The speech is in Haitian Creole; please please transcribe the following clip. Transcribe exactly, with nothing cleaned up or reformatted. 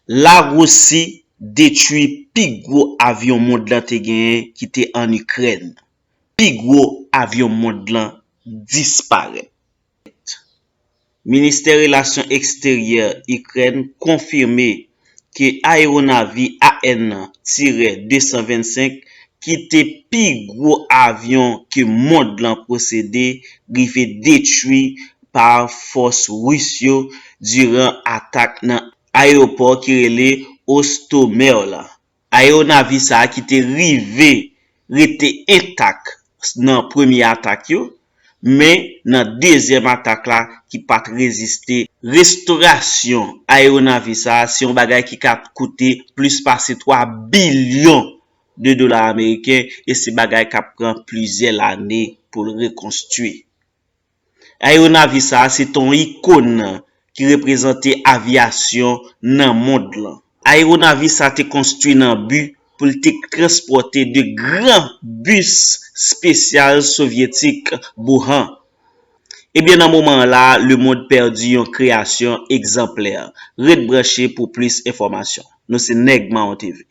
Larisi detwi pi gwo avyon mond lan te genyen ki te ann Ikrèn. Pi gwo avyon mond lan disparèt. Ministè Relasyon Eksteryè Ikrèn konfime ke ayewonavi A N tirè de san vennsenk ki te pi gwo avyon ke mond lan posede rive detwi pa fòs ris yo diran atak nan ayewopò ki rele Ostomel la. Ayewonavi sa a ki te rive rete entak nan premye atak yo, men nan dezyèm atak la ki pa t reziste. Restorasyon ayewonavi sa a se yon bagay ki ka koute plis pase twa bilyon de dola ameriken e se bagay k ap pran plizyè lane pou l rekonstwi. Ayewonavi sa a se te yon ikòn ki reprezante avyasyon nan mond lan. Ayewonavi sa a te konstwi nan bi pou l te transpòte de gran bis espesyal sovyetik Buran. Ebyen, nan moman an la, lemond pèdi yon kreyasyon egzanplè. Ret branche pou plis enfòmasyon. Nou se Nèg Mawon T V.